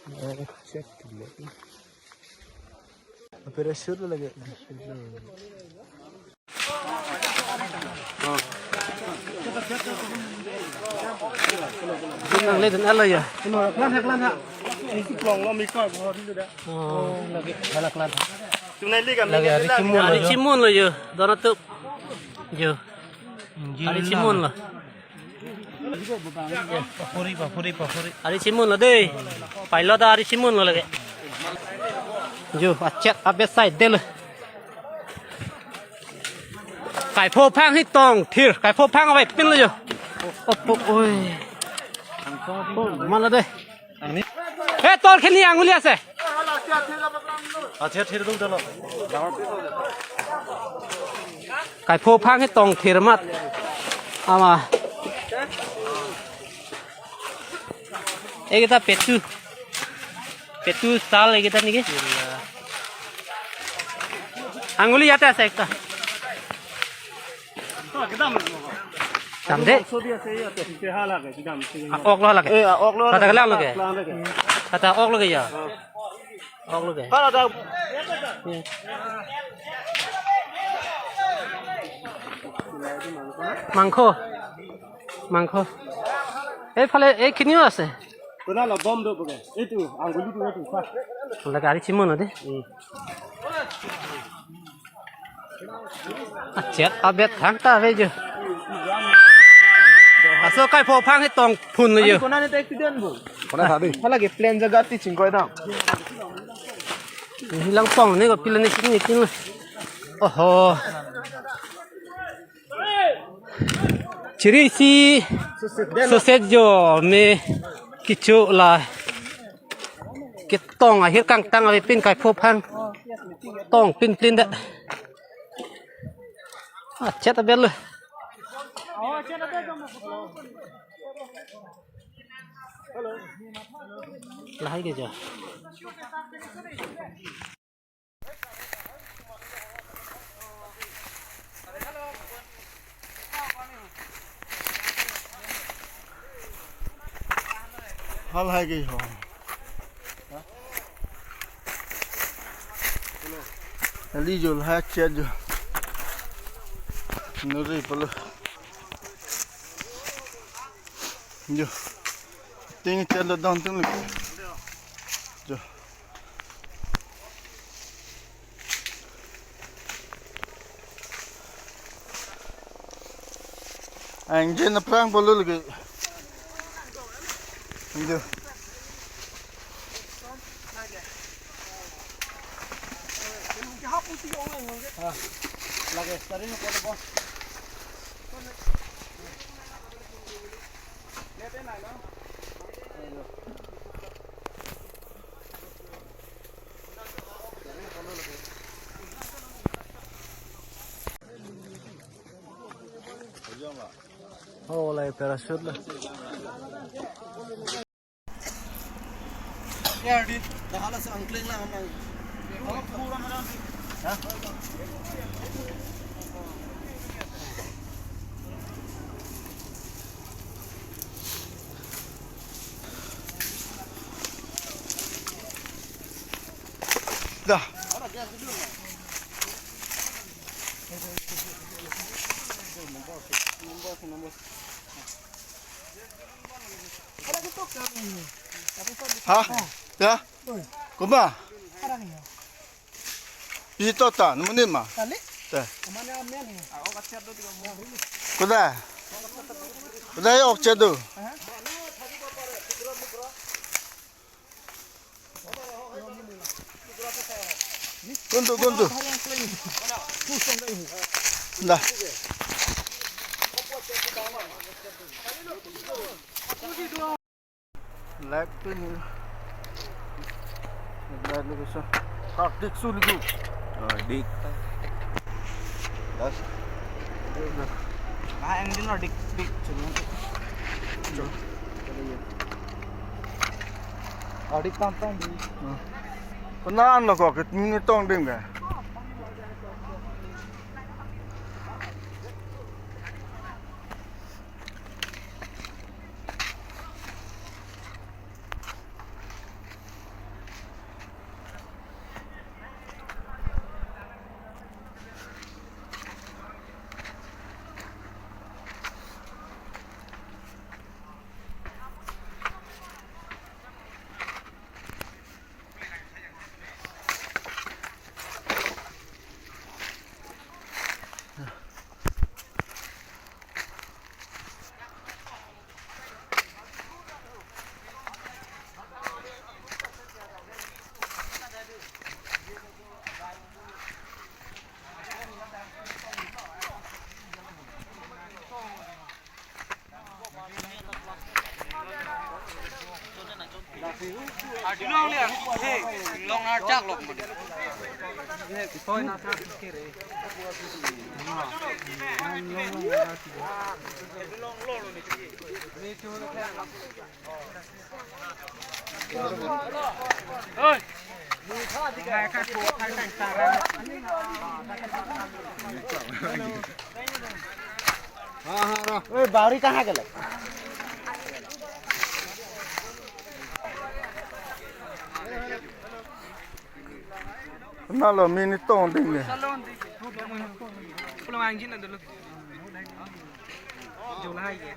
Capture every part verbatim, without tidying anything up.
Eh, check dulu. Parachute lo lake. Dun nangle dun alo ya. Klan ha, klan ha. Isi klong lo mi koi bo dun da. Oh, lake, klan ha, klan ha. Tunai li kami lake ari chimun lo, ari chimun lo yo. Dona tu. Yo. Ari chimun lo. Papuri, papuri, papuri. Ari chimun lo dei. Pilot ari chimun lo lake. Yo, achet abet sai de lo. Kaipho phang hi tong thir, kaipho phang avepin lo yo. Opo, oi. Oh, mana dei. He, tor khini anguli ase. Athia thir dong dalo. Kaipho phang hi tong thir mat. Ama. Ekta petu. Petu sal ekta niki. Anguli yate ase ekta. Dam de. Ah, ok lo lake. Eh, ah, ok lo lake. Kata kelang lake. Kelang lake. Kata ok lake ya. Ok lake. Kalau ada. Mangkho. Mangkho. Ei phale, ei khini ase. Kuna la bom do boke. Itu, anguli itu itu pa. Lake ari chimun lo dei. Hmm. Achet abet khang ta ave jo. Laso kaipho phang hi tong phun lo jo. Kona ne accident bo. Kona tha dei. Hala ke plane jaga ti chingkoi dam. Hilang pong ne ko pila ne sini kin lo. Oho. Chiri si suset jo me kichu la. Ketong ahir kangtang avepin kaipho phang. Tong pinplin det. Achet abet lo. Lahai ke jo. Halahai ke ho. Ali jo lahai chet jo. Nuri palo. Jo. Ting chet lo dong ting lo. Jo. Engine aphrang polo lagi. Injo. Ah, lagi, sering apa tu, Bos? Oh, lai parachute lo. Ya, di, dah hala sa angkleng lang amang. Dah. Ha? Ya? Kuma? Pi tota, namu ni ma? Kali? Te. Mana amen ni? Kuda? Kuda ya ok chedu. Guntu, guntu. Dah. Lag tu ni. Lag lagi sa. Hardik su ligu. Hardik. Das. Nah, engine hardik, dik. Hardik tam tam di. Hmm. Kena ano ko, kit ni tong ding ka. Arjulong le, hey, long arjak lok. Oi, bawri kaha gelo? Nalo mini tong ding ne. Pulang anjing na dulu. July ya.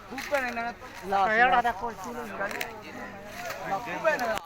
Bukan yang nangat. Saya ada kau sini. Bukan yang nangat.